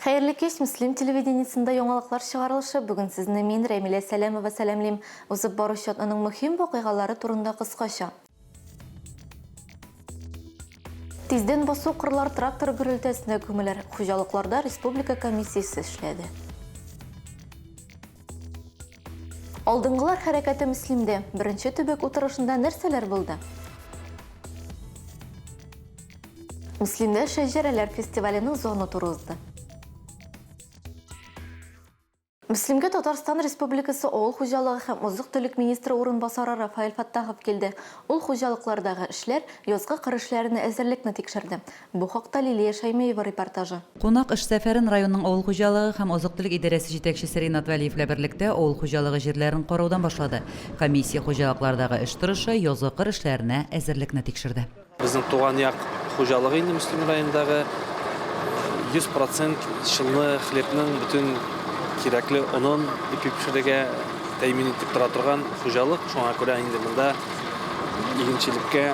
Хәерле кич, Мөслим телевидениесендә яңалыклар чыгарылышы. Бүген сезне мин, Рәмилә Сәләмова сәламлим. Узып баручы атнаның мөһим вакыйгалары турында кыскача. Тиздән басу кырлар трактор гөрелтәсенә күмелер. Хуҗалыкларда республика комиссиясе эшләде. Алдынгылар хәрәкәте Мөслимдә беренче төбәк утырышында нәрсәләр булды? Мөслимдә шәҗәрәләр фестиваленең зона туры узды. Мөслимгә Татарстан Республикасы Авыл хуҗалыгы һәм азык-төлек министры урынбасары Рафаэль Фәттахов килде. Ул хуҗалыклардагы эшләр, язгы кыр эшләренә әзерлекне тикшерде. Бу хакта Лилия Шәймиева репортажы. Кунак эш сәфәрен районның авыл хуҗалыгы һәм азык-төлек идарәсе җитәкчесе Ринат Вәлиев белән берлектә авыл хуҗалыгы җирләрен караудан башлады. Комиссия хуҗалыклардагы эш торышы, язгы кыр эшләренә әзерлекне тикшерде. Безнең Туган як хуҗалыгы инде Мөслим районындагы 100 процент чынлы хлебның бөтен кирәкле онын ипи пешерергә тәэмин итеп тора торган хуҗалык. Шуңа күрә инде монда игенчелеккә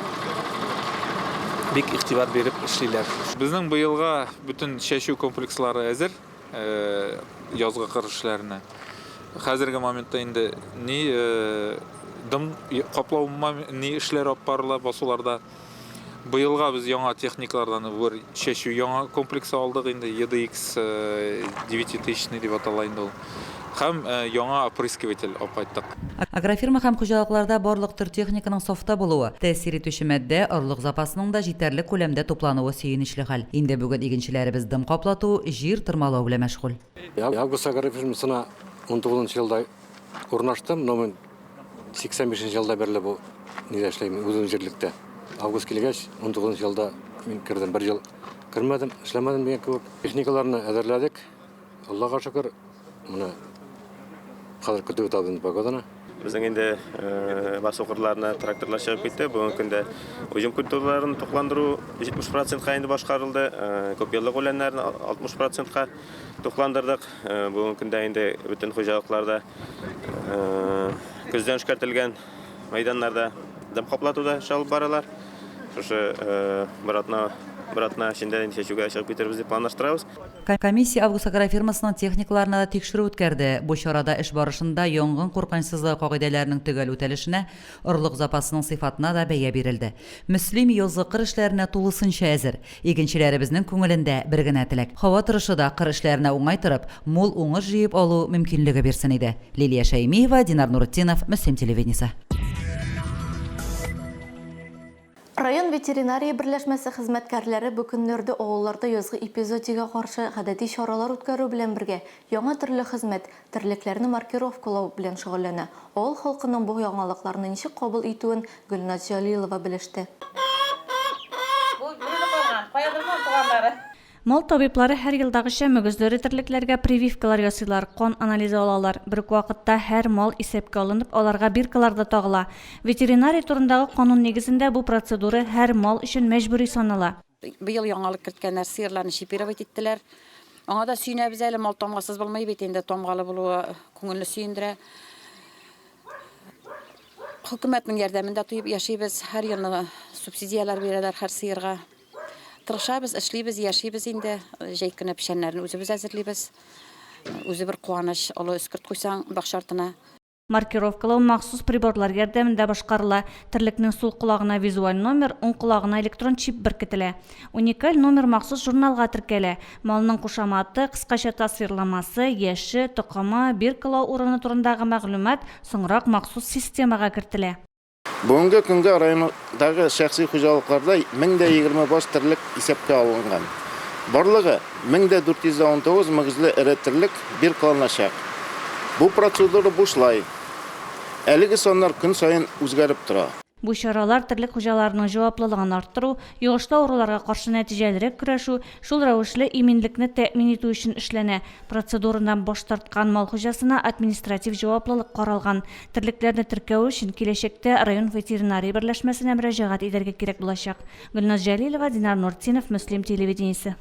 бик игътибар биреп эшлиләр. Безнең быелга бөтен чәчү комплекслары әзер, язгы кыр эшләренә. Хәзерге моментта инде ни дым каплау ни эшләр алып барыла басуларда. Быелга без яңа техникалардан бер чәчү яңа комплексы алдык инде, EDX 9000 дип атала инде ул. Һәм яңа опрыскиватель алып кайттык. Агрофирма һәм хуҗалыкларда барлык төр техниканың сафта булуы, тәэсир итүче матдә, орлык запасының да җитәрлек күләмдә туплануы сөенечле хәл. Инде бүген игенчеләребез дым каплату, җир тырмалау белән мәшгуль. Август агрофирмасына унтугызынчы елда урнаштым, но мин 85 нче елда бирле бу нидә эшләйм, үзем җирлектә. Август килгәч, 19 нчы елда мин кердем. Бер ел кермәдем, эшләмәдем дигән кебек. Техникаларны әзерләдек. Аллага шөкер, менә хәзер көтеп ятабыз инде погоданы. Безнең инде басу кырларына тракторлар чыгып китте. Бүгенге көндә уҗым культураларын тукландыру 70 процентка инде башкарылды. Күпьеллык үләннәрне 60 процентка тукландырдык. Бүгенге көндә инде бөтен хуҗалыкларда көздән эшкәртелгән мәйданнарда дым каплатуда эш алып баралар. Шушы бер атна, бер атна эчендә инде чәчүгә чыгып китербез дип планлаштырабыз. Комиссия Август агрофирмасының техникаларына да тикшерү үткәрде. Бу чарада эш барышында янгын куркынычсызлыгы кагыйдәләренең төгәл үтәлешенә, орлык запасының сыйфатына да бәя бирелде. Мөслим язгы кыр эшләренә тулысынча әзер. Игенчеләребезнең күңелендә бер генә теләк, һава торышы да кыр эшләренә уңай торып, мул уңыш җыеп алу мөмкинлеге бирсен иде. Лилия Шәймиева, Динар Нуретдинов, Мөслим телевидениесе. Район ветеринария берләшмәсе хезмәткәрләре бу көннәрдә авылларда язгы эпизоотиягә каршы гадәти чаралар үткәрү белән бергә, яңа төрле хезмәт, терлекләрне маркировкалау белән шөгыльләнә. Авыл халкының бу яңалыкларны ничек кабул итүен Гөлназ Җәлилова белеште. Бу бүрене калган. Каядыр моның туганнары. Мал табиблары һәр елдагыча мөгезле эре терлекләргә прививкалар ясыйлар, кан анализы алалар. Бер үк вакытта һәр мал исәпкә алынып, аларга биркалар да тагыла. Ветеринария турындагы канун нигезендә бу процедура һәр мал өчен мәҗбүри санала. Быел яңалык керткәннәр, сыерларны чипировать иттеләр. Аңа да сөенәбез әле, мал тамгасыз булмый бит инде, тамгалы булуы күңелне сөендерә. Хөкүмәтнең ярдәмен дә тоеп яшибез. Һәр елны субсидияләр бирәләр һәр сыерга. Тырышабыз, эшлибез, яшибез инде. Җәй көне печәннәрне үзебез әзерлибез. Үзе бер куаныч, олы өскерт куйсаң бакча артына. Маркировкалау махсус приборлар ярдәмендә башкарыла. Терлекнең сул колагына визуаль номер, уң колагына электрон чип беркетелә. Уникаль номер махсус журналга теркәлә. Малның кушаматы, кыскача тасвирламасы, яше, токымы, биркалау урыны турындагы мәгълүмат соңрак махсус системага кертелә. Бүгенге көнгә райондагы шәхси хуҗалыкларда 1020 баш терлек исәпкә алынган. Барлыгы 1419 мөгезле эре терлек биркаланачак. Бу процедура бушлай. Әлеге саннар көн саен үзгәреп тора. Бу чаралар терлек хуҗаларының җаваплылыгын арттыру, йогышлы авыруларга каршы нәтиҗәлерәк көрәшү, шул рәвешле иминлекне тәэмин итү өчен эшләнә. Процедурадан баш тарткан мал хуҗасына административ җаваплылык каралган. Терлекләрне теркәү өчен киләчәктә район ветеринария берләшмәсенә мөрәҗәгать итәргә кирәк булачак. Гөлназ Җәлилова, Динар Нуртдинов, Мөслим телевидениесе.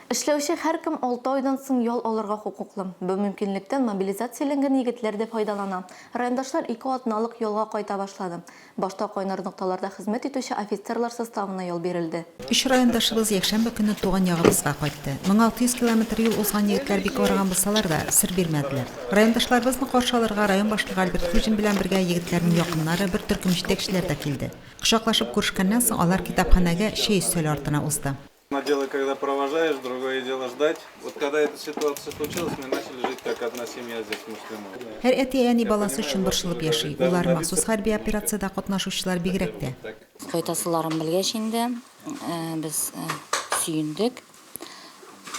Эшләүче һәркем алты айдан соң ял алырга хокуклы. Бу мөмкинлектән мобилизацияләнгән егетләр дә файдалана. Райондашлар ике атналык ялга кайта башлады. Башта кайнар нокталарда хезмәт итүче офицерлар составына ял бирелде. Өч райондашыбыз якшәмбе көнне туган ягыбызга кайтты. 1600 километр юл узган егетләр бик арыган булсалар да, сер бирмәделәр. Райондашларыбызны каршы алырга район башлыгы Альберт Хуҗин белән бергә егетләрнең якыннары, бер төркем җитәкчеләр дә килде. Кочаклашып күрешкәннән соң алар китапханәгә чәй өстәле артына узды. Одно дело, когда провожаешь, другое дело ждать. Вот когда эта ситуация случилась, мы начали жить как одна семья здесь в Муслимове. Һәр әти-әни баласы өчен борчылып яши. Улар махсус хәрби операциядә катнашучылар бигрәк тә. Кайтасыларын белгәч инде, без сөендек.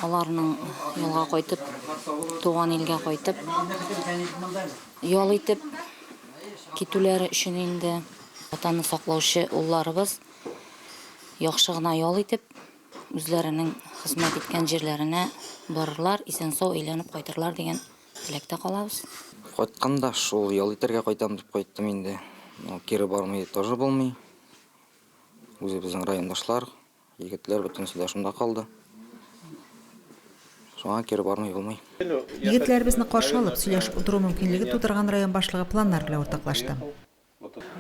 Аларның ялга кайтып, туган илгә кайтып, ял итеп китүләре өчен инде. Ватанны саклаучы улларыбыз яхшы гына ял итеп, үзләренең хезмәт иткән җирләренә барырлар, исән-сау әйләнеп кайтырлар дигән теләктә калабыз. Кайтканда шул ял итәргә кайтам дип кайттым инде. Но кире бармый тоже булмый. Үзебезнең райондашлар, егетләр бөтенесе дә шунда калды. Шуңа кире бармый булмый. Егетләребезне каршы алып, сөйләшеп утыру мөмкинлеге тудырган район башлыгы планнар белән уртаклашты.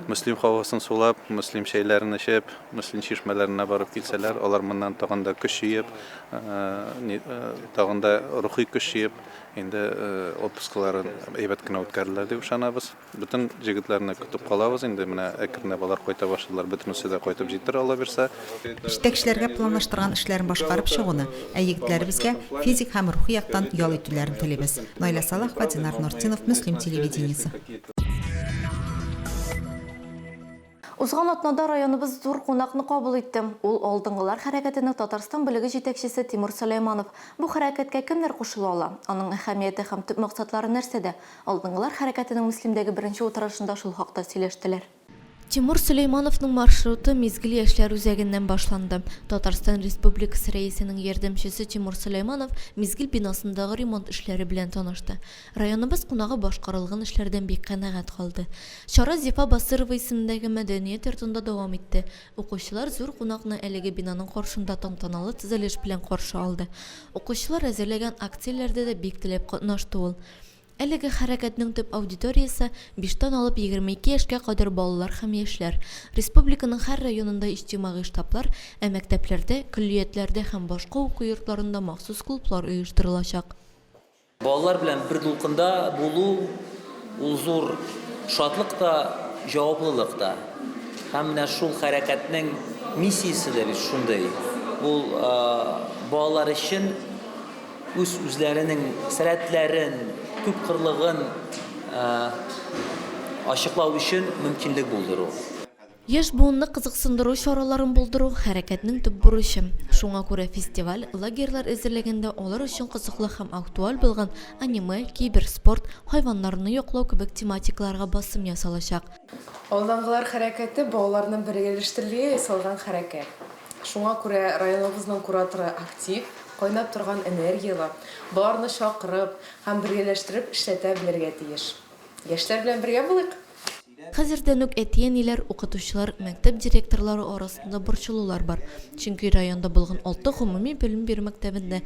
Мөслим һавасын сулап, Мөслим чәйләрен эчеп, Мөслим чишмәләренә барып килсәләр, алар моннан тагын да көч җыеп, тагын да рухи көч җыеп, инде отпускыларын әйбәт кенә үткәрерләр дип ышанабыз. Бөтен җегетләрне көтеп калабыз инде, менә әкренләп алар кайта башладылар, бөтенесе дә кайтып җитер, Алла бирсә. Җитәкчеләргә планлаштырган эшләрен башкарып чыгуны, ә егетләребезгә физик һәм рухи яктан ял итүләрен телибез. Наилә Салахова, Динар Нуртдинов, Мөслим телевидениесе. Узган атнада районыбыз зур кунакны кабул итте. Ул, Алдынгылар хәрәкәтенең Татарстан бүлеге җитәкчесе Тимур Сөләйманов. Бу хәрәкәткә кемнәр кушыла ала? Аның әһәмияте һәм төп максатлары нәрсәдә? Алдынгылар хәрәкәтенең Мөслимдәге беренче утырышында шул хакта сөйләштеләр. Тимур Сөләймановның маршруты Мизгел яшьләр үзәгеннән башланды. Татарстан Республикасы Рәисенең ярдәмчесе Тимур Сөләйманов Мизгел бинасындагы ремонт эшләре белән танышты. Районыбыз кунагы башкарылган эшләрдән бик канәгать калды. Чара Зифа Басырова исемендәге мәдәният йортында дәвам итте. Укучылар зур кунакны әлеге бинаның каршында тантаналы төзелеш белән каршы алды. Укучылар әзерләгән акцияләрдә дә бик теләп катнашты ул. Әлеге хәрәкәтнең төп аудиториясе, биштән алып 22 яшькә кадәр балалар һәм яшьләр. Республиканың һәр районында иҗтимагый штаблар, ә мәктәпләрдә, көллиятләрдә һәм башка уку йортларында махсус клублар оештырылачак. Балалар белән бер дулкында булу ул зур шатлык та, җаваплылык та. Һәм менә шул хәрәкәтнең миссиясе дә бит шундый. Ул балалар өчен үз үзләренең сәләтләрен, күпкырлыгын ачыклау өчен мөмкинлек булдыру. Яшь буынны кызыксындыру чараларын булдыру, хәрәкәтнең төп бурычы. Шуңа күрә фестиваль, лагерьлар әзерләгәндә алар өчен кызыклы һәм актуаль булган аниме, киберспорт, хайваннарны яклау кебек тематикаларга басым ясалачак. Алдынгылар хәрәкәте, балаларны бергәләштерергә ясалган хәрәкәт. Шуңа күрә районыбызның кураторы актив, кайнап торган энергияле, балаларны чакырып һәм бергәләштереп эшләтә белергә тиеш. Яшьләр белән бергә булыйк! Хәзердән үк әти-әниләр, укытучылар, мәктәп директорлары арасында борчылулар бар. Чөнки районда булган алты гомуми белем бирү мәктәбендә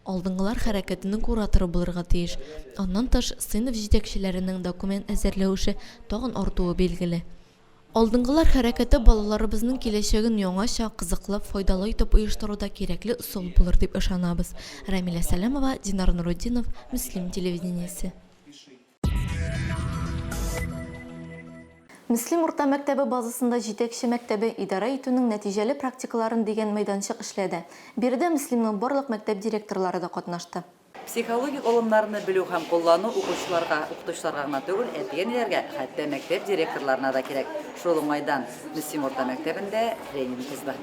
Алдынгылар хәрәкәтенең кураторы булырга тиеш. Аннан тыш, сыйныф җитәкчеләренең документ әзерләү эше тагын артуы билгеле. Алдынгылар хәрәкәте балаларыбызның киләчәген яңача, кызыклы, файдалы итеп оештыруда кирәкле ысул булыр дип ышанабыз. Рәмилә Сәләмова, Динар Нурутдинов, Мөслим телевидениесе. Мөслим урта мәктәбе базасында Җитәкче мәктәбе, идарә итүнең нәтиҗәле практикаларын дигән мәйданчык эшләде. Биредә Мөслимнең барлык мәктәп директорлары да катнашты. Психологик алымнарны белү һәм куллану укучыларга, укытучыларга гына түгел, әти-әниләргә, хәтта мәктәп директорларына да кирәк. Шул уңайдан Мөслим урта мәктәбендә тренинг узды.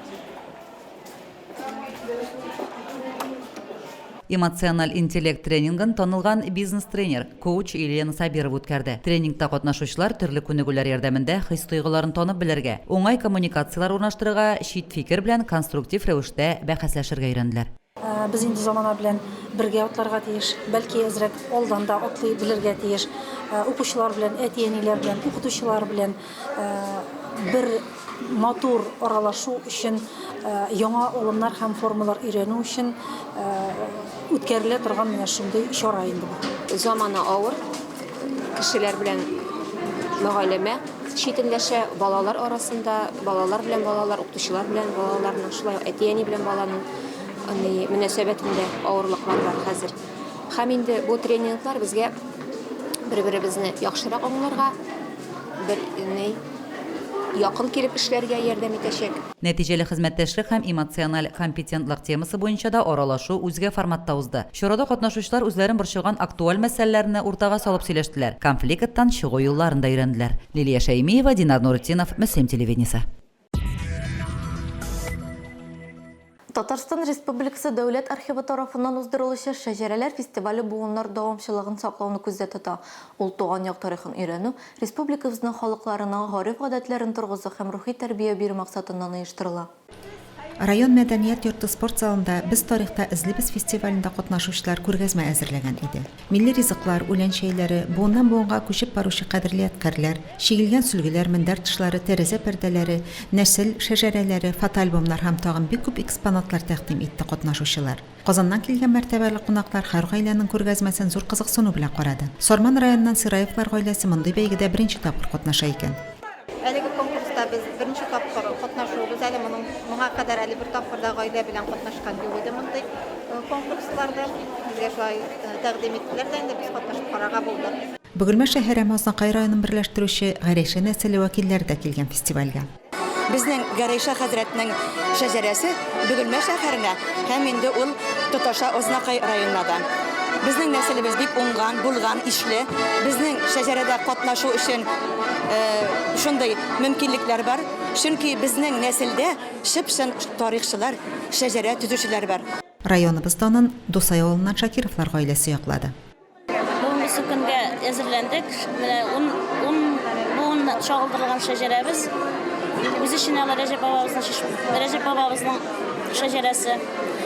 Эмоциональ интеллект тренингын танылган бизнес-тренер, коуч Елена Сабирова үткәрде. Тренингта катнашучылар төрле күнегүләр ярдәмендә хис-тойгыларын танып белергә, уңай коммуникацияләр урнаштырырга, чит фикер белән конструктив рәвештә бәхәсләшергә өйрәнделәр. Без инде замана белән бергә атларга тиеш, бәлки әзрәк алдан да атлый белергә тиеш. Укучылар белән, әти-әниләр белән, укытучылар белән бер. Матур аралашу өчен, яңа алымнар һәм формалар өйрәнү өчен үткәрелә торган менә шундый чара инде бу. Заманы авыр, кешеләр белән мөгаләмә читенләшә, балалар арасында, балалар белән балалар, укытучылар белән балаларның, шулай ук әти-әни белән баланың мөнәсәбәтендә авырлыклар бар хәзер. Һәм инде бу тренинглар безгә бер-беребезне яхшырак аңларга, бер ни якын килеп эшләргә ярдәм итәчәк. Нәтиҗәле хезмәттәшлек һәм эмоциональ компетентлык темасы буенча да аралашу үзгә форматта узды. Чарада катнашучылар үзләрен борчыган актуаль мәсьәләләрне уртага салып сөйләштеләр, конфликттан чыгу юлларын да өйрәнделәр. Лилия Шәймиева, Динар Нуретдинов, Мөслим телевидениесе. Татарстан Республикасы Дәүләт архивы тарафыннан уздырылучы Шәҗәрәләр фестивале буыннар дәвамчылыгын саклауны күздә тота. Ул туган як тарихын өйрәнү, республикабызның халыкларының гореф-гадәтләрен торгызу һәм рухи тәрбия бирү максатыннан оештырыла. Район мәдәният йорты спорт залында Без тарихта эзлибез фестивалендә катнашучылар күргәзмә әзерләгән иде. Милли ризыклар, үлән чәйләре, буыннан-буынга күчеп баручы кадерле ядкарьләр, чигелгән сөлгеләр, мендәр тышлары, тәрәзә пәрдәләре, нәсел шәҗәрәләре, фотоальбомнар һәм тагын бик күп экспонатлар тәкъдим итте катнашучылар. Казаннан килгән мәртәбәле кунаклар һәр гаиләнең күргәзмәсен зур кызыксыну белән карады. Сарман районыннан Сираевлар гаиләсе мондый бәйгедә беренче тапкыр катнаша икән. Әлеге конкурста без беренче тапкыр катнашуыбыз әле, моның моңа кадәр әле бер тапкыр да гаилә белән катнашкан юк иде мондый конкурсларда. Безгә шулай тәкъдим иттеләр дә инде, без катнашып карарга булдык. Бөгелмә шәһәре һәм Азнакай районын берләштерүче Гәрәйша нәселе вәкилләре дә килгән фестивальгә. Безнең Гәрәйша хәзрәтнең шәҗәрәсе Бөгелмә шәһәренә һәм инде ул тоташа Азнакай районына да. Безнең нәселебез бик уңган, булган, ишле. Безнең шәҗәрәдә катнашу өчен шундый мөмкинлекләр бар. Чөнки безнең нәселдә чып-чын тарихчылар, шәҗәрә төзүчеләр бар. Районыбыз данын Дусай авылыннан Шакировлар гаиләсе яклады. Бүгенгесе көнгә әзерләндек. Менә ун, ун буын чагылдырылган шәҗәрәбез. Үз эченә ала Рәҗәп бабабызның, Рәҗәп бабабызның шәҗәрәсе.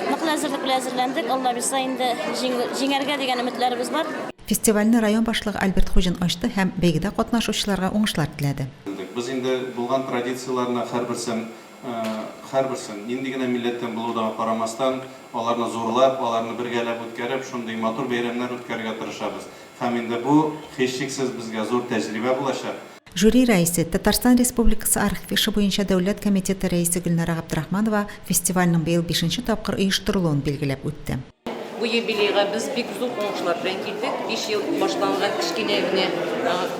Ныклы әзерлек белән әзерләндек. Алла бирса, инде җиңәргә дигән өметләребез бар. Фестивальне район башлыгы Альберт Хуҗин ачты һәм бәйгедә катнашучыларга уңышлар теләде. Без инде булган традицияләрне һәрберсен Һәрберсен, нинди генә милләттән булуына карамастан, аларны зурлап, аларны бергәләп үткәреп, шундый матур бәйрәмнәр үткәрергә тырышабыз. Һәм инде бу, һичшиксез, безгә зур тәҗрибә булачак. Жюри рәисе, Татарстан Республикасы Архив эше буенча дәүләт комитеты рәисе Гөлнара Габдрахманова фестивальнең быел бишенче тапкыр оештырылуын билгеләп үтте. Бу юбилейга без бик зур уңышлар белән килдек. 5 ел башланган кечкенә генә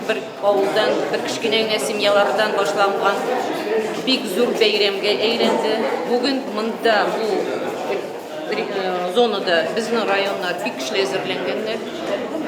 бер авылдан, бер кечкенә генә семьялардан башланган бик зур бәйрәмгә әйләнде. Бүген монда бу зонада безнең районнар бик көчле әзерләнгәннәр.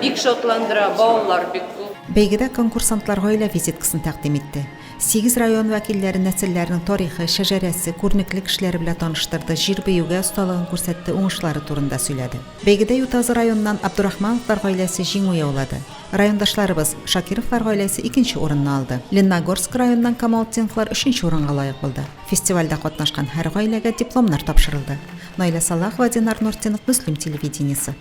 Бик шатландыра, балалар бик күп. Бәйгедә конкурсантлар гаилә визиткасын тәкъдим итте. Сигез район вәкилләре нәселләренең тарихы, шәҗәрәсе, күренекле кешеләре белән таныштырды, җир-биюгә осталыгын күрсәтте, уңышлары турында сөйләде. Бәйгедә Ютазы районыннан Абдурахмановлар гаиләсе җиңү яулады. Райондашларыбыз, Шакировлар гаиләсе икенче урынны алды. Ленногорск районыннан Камалтдиновлар өченче урынга лаек булды. Фестивальдә катнашкан һәр гаиләгә дипломнар тапшырылды. Наилә Салахова, Динар Нуртдинов, Мөслим телевидениесе.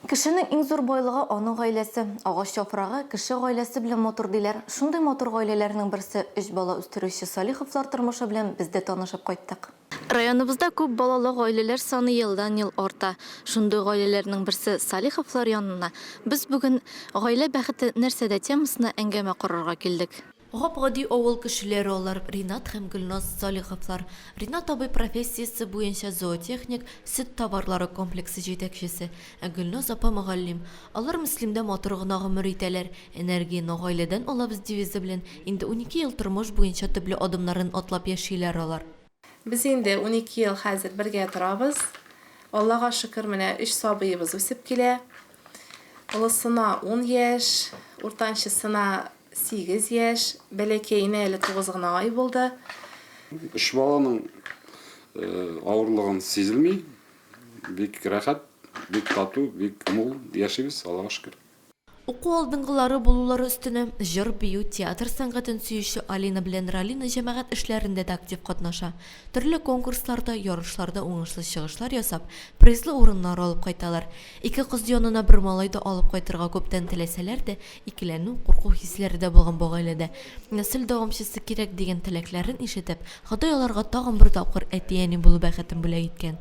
Кешенең иң зур байлыгы, аның гаиләсе. Агач яфрагы кеше гаиләсе белән матур, диләр. Шундый матур гаиләләрнең берсе, өч бала үстерүче Салиховлар тормышы белән без дә танышып кайттык. Районыбызда күп балалы гаиләләр саны елдан-ел арта. Шундый гаиләләрнең берсе, Салиховлар янына без бүген Гаилә бәхете нәрсәдә темасына әңгәмә корырга килдек. Гап-гади авыл кешеләре алар, Ринат һәм Гөлназ Салиховлар. Ринат абый профессиясе буенча зоотехник, сөт товарлары комплексы җитәкчесе, ә Гөлназ апа мөгаллим. Алар Мөслимдә матур гына гомер итәләр. Энергияне гаиләдән алабыз девизы белән инде 12 ел тормыш буенча төпле адымнарын атлап яшиләр алар. Без инде 12 ел хәзер бергә торабыз. Аллага шөкер, менә өч сабыебыз үсеп килә. Олысына ун яшь, уртанчысына сигез яшь, бәләкәенә әле тугыз гына ай булды. Өч баланың авырлыгын сизелми. Бик рәхәт, бик тату, бик мул яшибез, Аллага шөкер. Уку алдынгылары булулары өстенә, җыр-бию, театр сәнгатен сөюче Алина белән Ралина җәмәгать эшләрендә дә актив катнаша. Төрле конкурсларда, ярышларда уңышлы чыгышлар ясап, призлы урыннар алып кайталар. Ике кыз янына бер малай да алып кайтырга күптән теләсәләр дә, икеләнү, курку хисләре дә булган бу гаиләдә. Нәсел дәвамчысы кирәк дигән теләкләрен ишетеп, Ходай аларга тагын бер тапкыр әти-әни булу бәхетен бүләк иткән.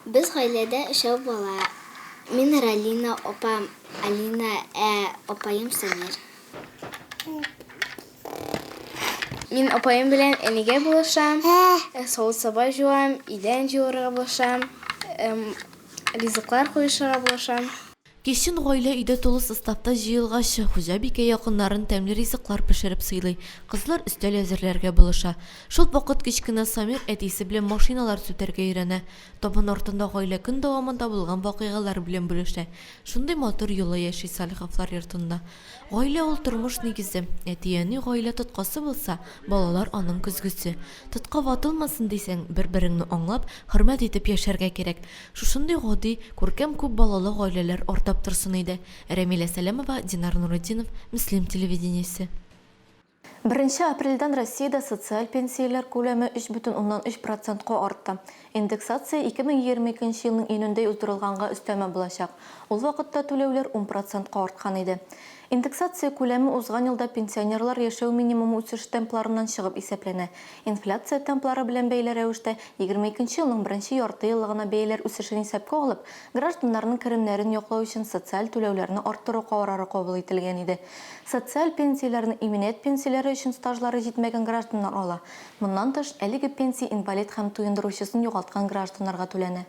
Без гаиләдә өчәү бала, мин, Ралина, апам Алина, ә апаем Самир. Мин апаем белән әнигә булышам, савыт-саба җуам, идән җуарга булышам, ризыклар куешырга булышам. Кичен гаилә өйдә тулы составта җыелгач, хуҗабикә якыннарын тәмле ризыклар пешереп сыйлый, кызлар өстәл әзерләргә булыша. Шул вакыт кечкенә Самир әтисе белән машиналар сүтәргә өйрәнә. Табын артында гаилә көн дәвамында булган вакыйгалар белән бүлешә. Шундый матур йола яши Салиховлар йортында. Гаилә ул тормыш нигезе. Әти-әни гаилә тоткасы булса, балалар аның көзгесе. Тотка ватылмасын дисәң, бер-береңне аңлап, хөрмәт итеп яшәргә кирәк. Шушындый гади, күркәм күп балалы гаиләләр артап торсын иде. Рәмилә Сәләмова, Динар Нуретдинов, Мөслим телевидениесе. Беренче апрельдән Россиядә социаль пенсияләр күләме 3,3 процентка артты. Индексация 2022 нче елның июнендә уздырылганга өстәмә булачак. Ул вакытта түләүләр ун процентка арткан иде. Индексация күләме узган елда пенсионерлар яшәү минимумы үсеше темпларыннан чыгып исәпләнә. Инфляция темплары белән бәйле рәвештә, 22 нче елның беренче яртыеллыгына бәяләр үсешен исәпкә алып, гражданнарның керемнәрен яклау өчен социаль түләүләрне арттыру карары кабул ителгән иде. Социаль пенсияләрне иминият пенсияләре өчен стажлары җитмәгән гражданнар ала. Моннан тыш, әлеге пенсия инвалид һәм туендыручысын югалткан гражданнарга түләнә.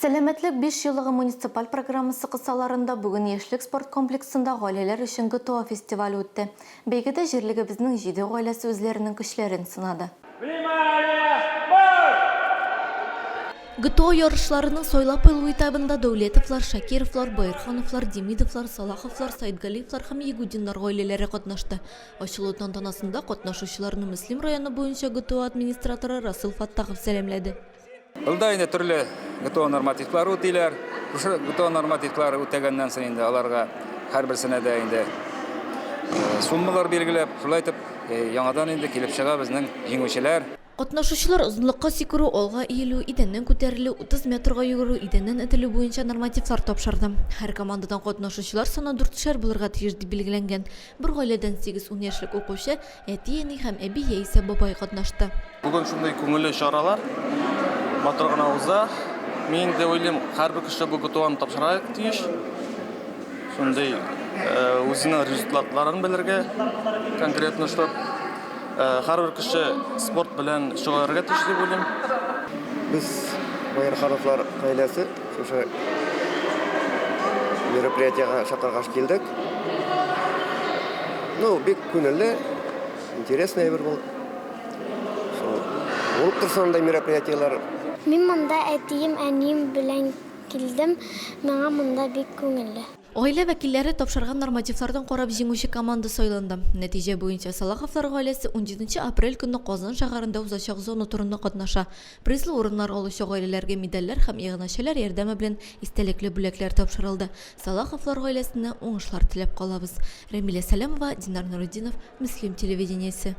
Сәламәтлек бишьеллыгы муниципаль программасы кысаларында бүген Яшьлек спорт комплексында гаиләләр өчен ГТО фестивале үтте. Бәйгедә җирлегебезнең җиде гаиләсе үзләренең көчләрен сынады. ГТО ярышларының сайлап алу этабында Дәүләтовлар, Шакировлар, Байырхановлар, Демидовлар, Салаховлар, Саитгалиевлар һәм Ягудиннар гаиләләре катнашты. Ачылу тантанасында катнашучыларны Мөслим районы буенча ГТО администраторы Расил Фаттахов сәламләде. Монда инде төрле ГТО нормативлары үтиләр. Шушы ГТО нормативлары үтәгәннән соң инде аларга һәрберсенә дә инде суммалар билгеләп, шулай итеп яңадан инде килеп чыга безнең җиңүчеләр. Катнашучылар озынлыкка сикерү, алга иелү, идәннән күтәрелү, 30 метрга йөгерү, идәннән этелү буенча нормативлар тапшырды. Һәр командадан катнашучылар саны дүртешәр булырга тиеш дип билгеләнгән. Бер гаиләдән сигез-ун яшьлек укучы, әти-әни һәм әби яисә бабай катнашты. Бүген шундый күңелле чаралар матур гына уза. Мин инде уйлыйм, һәрбер кеше бу ГТОны тапшырырга тиеш. Шундый үзенең результатларын белергә, конкретно чтоб һәрбер кеше спорт белән шөгыльләнергә тиеш дип уйлыйм. Без, Байырхановлар гаиләсе, шушы мероприятиегә чакыргач килдек. Ну, бик күңелле, интересный әйбер булды. Шул булып торсын андый мероприятиеләр. Мин монда әтием, әнием белән килдем, миңа монда бик күңелле. Гаилә вәкилләре тапшырган нормативлардан карап җиңүче команда сайланды. Нәтиҗә буенча Салаховлар гаиләсе унҗиденче апрель көнне Казан шәһәрендә узачак зона турында катнаша. Призлы урыннар алучы гаиләләргә медальләр һәм иганәчеләр ярдәме белән истәлекле бүләкләр тапшырылды. Салаховлар гаиләсенә уңышлар теләп калабыз. Рәмилә Сәләмова, Динар Нуретдинов, Мөслим телевидениесе.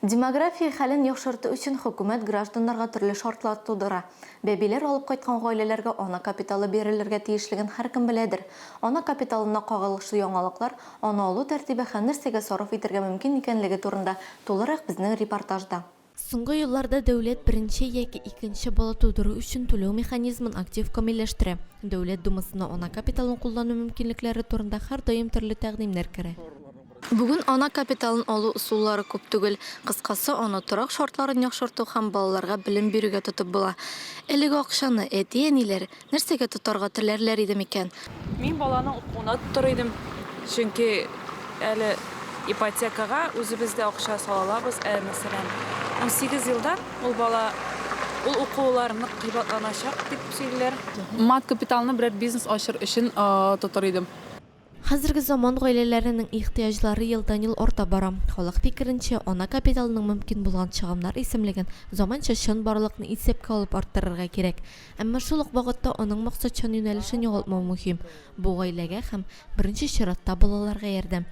Демография хәлен яхшырту өчен хөкүмәт гражданнарга төрле шартлар тудыра. Бәбиләр алып кайткан гаиләләргә ана капиталы бирелергә тиешлеген һәркем беләдер. Ана капиталына кагылышлы яңалыклар, аны алу тәртибе һәм нәрсәгә сарыф итәргә мөмкин икәнлеге турында тулырак безнең репортажда. Соңгы елларда дәүләт беренче яки икенче бала тудыру өчен түләү механизмын актив камилләштерә. Дәүләт Думасына ана капиталын куллану мөмкинлекләре турында һәрдаим төрле тәкъдимнәр керә. Бүген ана капиталын алу ысуллары күп түгел. Кыскасы, аны торак шартларын яхшырту һәм балаларга белем бирүгә тотып була. Әлеге акчаны әти-әниләр нәрсәгә тотарга теләрләр иде микән? Мин баланың укуына тотыр идем. Чөнки әле ипотекага үзебез дә акча сала алабыз. Ә, мәсәлән, 18 елдан ул бала, ул укулар нык кыйбатланачак дип сөйлиләр. Мат капиталны берәр бизнес ачыр өчен тотыр идем. Хәзерге заман гаиләләренең ихтыяҗлары елдан-ел арта бара. Халык фикеренчә, ана капиталының мөмкин булган чыгымнар исемлеген заманча чынбарлыкны исәпкә алып арттырырга кирәк. Әмма шул ук вакытта аның максатчан юнәлешен югалтмау мөһим. Бу гаиләгә һәм, беренче чиратта, балаларга ярдәм.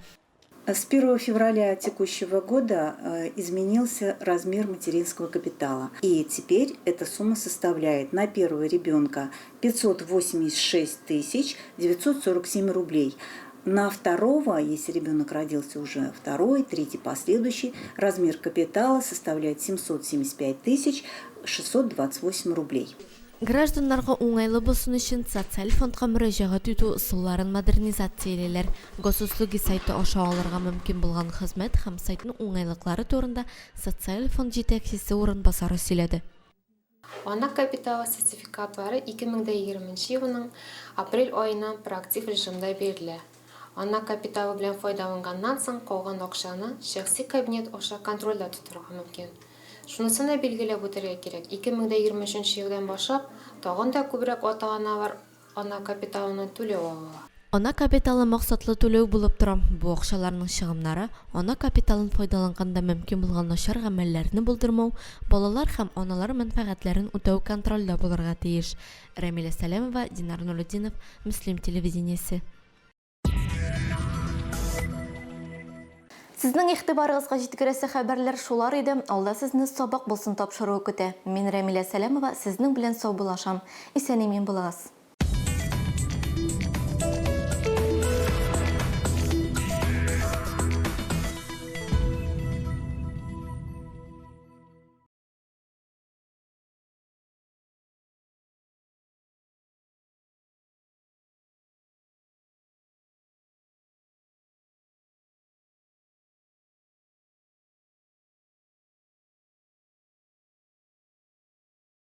С 1 февраля текущего года э, изменился размер материнского капитала. И теперь эта сумма составляет на первого ребенка 586 947 рублей. На второго, если ребенок родился уже второй, третий, последующий, размер капитала составляет 775 628 рублей. Гражданнарга уңайлы булсын өчен Социаль фондка мөрәҗәгать итү ысулларын модернизациялиләр. Госуслуги сайты аша алырга мөмкин булган хезмәт һәм сайтның уңайлыклары турында Социаль фонд җитәкчесе урынбасары сөйләде. Ана капиталы сертификатлары 2020 нче елның апрель аеннан проактив режимда бирелә. Ана капиталы белән файдаланганнан соң калган акчаны шәхси кабинет аша контрольдә тотарга мөмкин. Шунысын да билгеләп үтәргә кирәк, 2023 нче елдан башлап, тагын да күбрәк ата-аналар ана капиталыннан түләү ала. Ана капиталы максатлы түләү булып тора. Бу акчаларның чыгымнары, ана капиталын файдаланганда мөмкин булган начар гамәлләрне булдырмау, балалар һәм аналар мәнфәгатьләрен үтәү контрольдә булырга тиеш. Рәмилә Сәләмова, Динар Нуретдинов, Мөслим телевидениесе. Сезнең игътибарыгызга җиткерәсе хәбәрләр шулар иде. Алда сезне Сабак булсын тапшыруы көтә. Мин Рәмилә Сәләмова сезнең белән саубуллашам. Исән-имин булыгыз.